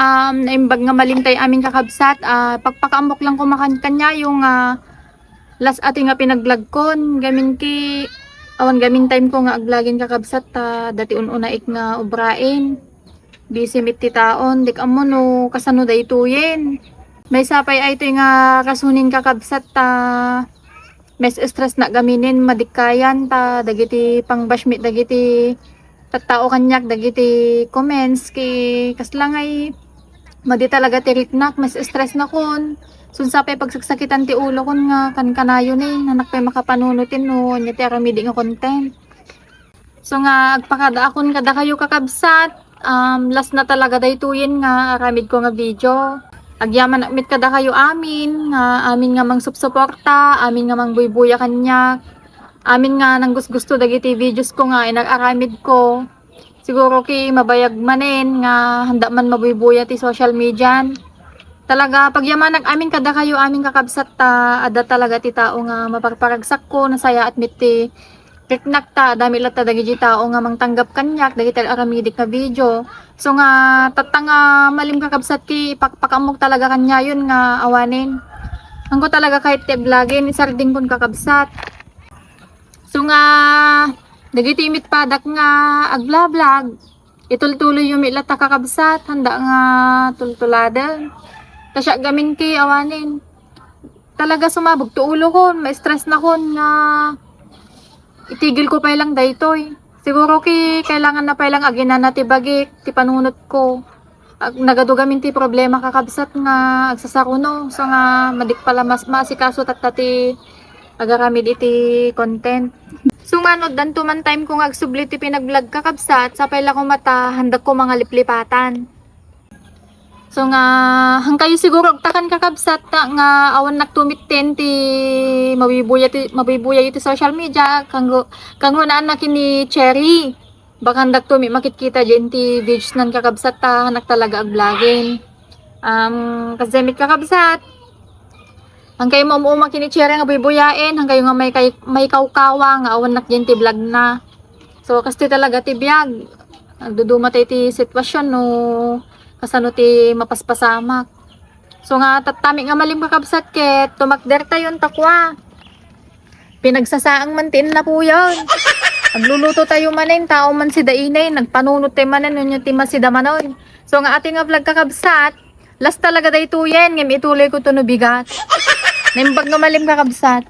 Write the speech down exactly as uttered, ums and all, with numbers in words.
Um, naimbag nga malim tay amin kakabsat, ah, pakpakaammok lang koma kan-, kaniayo nga last ati nga pinag-vlog kon, gamin ki, awan gamin time ko nga ag-vlogin kakabsat, ta dati un-unaek nga ubraen. Busy met ti taon, dik ammo no kasano daytoyen. Maysa pay ay toy nga rasunen kakabsat ta mas stress na gaminen madikkayan ta dagiti pang-bash met dagiti tattao kaniak dagiti comments ki kasla ngay madi talaga ti riknak, mas stress na kon. Sunsa pay pagsaksakitan ti ulo kon nga kankanayo ni, nanak pay makapanunot no anya ti aramidi nga content. So nga agpakadaakon kadakayo kakabsat, um, last na talaga daytoyen nga aramid ko nga video. Agyamanak met kadakayo amin, nga amin nga mangsupsuporta, amin nga mangbuybuya kaniak, amin nga nanggusgusto dagiti videos ko nga inag-aramid ko. Siguro ki mabayag manen nga handa man mabuybuya ti social media. Talaga, pagyamanak amin kadakayo amin kakabsat ta adda talaga ti tao nga maparparagsak ko, nasayaat met ti riknak ta adda met latta dagiti tao nga mangtanggap kaniak dagiti aramidik nga video. So nga tatta nga malim kakabsat ki pakpakaammok talaga kaniayon nga awanen. Anggo talaga kahit ti vlogin, isarding kon kakabsat. So nga dagiti met padak nga agvlog, itultuloyyo met latta kakabsat, handa nga tultuladen. Ta siak gamin ki awanen. Talaga sumabog ti ulo kon, ma-stress na kon nga itigil ko pay lang daytoy. Siguro ki kailangan na pay lang aginana ti bagik, ti panunot ko. Ag-, nagadu gamin ti problema kakabsat nga agsasaruno, so nga madik pala mas maasikaso tatta ti agaramid iti content. So nga no, addanto man time ko nga agsubli ti pinag-vlog kakabsat, sapay la koma ta handak ko mangaliplipatan. So nga, hangkayo siguro agtakan kakabsat ta nga awan naktumitten ti mabibuya ti, mabibuya iti social media, kanggo, kanggo naan na kini Cherry. Bakan dakto mi makitkita diyan ti videos nan kakabsat ta, hanak talaga agblogin. Um, kasdamit kakabsat. Hangkayo maum-uma kini Cherry nga buybuyaen, hangkayo nga may kay-, may kawkawa nga awan nak diyan ti vlog na. So, kastoy talaga ti biag. Nagduduma tayo ti sitwasyon no kasano ti mapaspasamak. So nga, tattami nga malim kakabsat ket tumakder tayon takwa. Pinagsasaang man ti innapuyon. Agluluto tayo manen, tao man sida inay, nagpanunot tayo manen, wenno ti masida manon. So nga ati nga vlog kakabsat, last talaga daytoyen, ngem ituloy ko to no bigat. Naimbag nga malim kakabsat.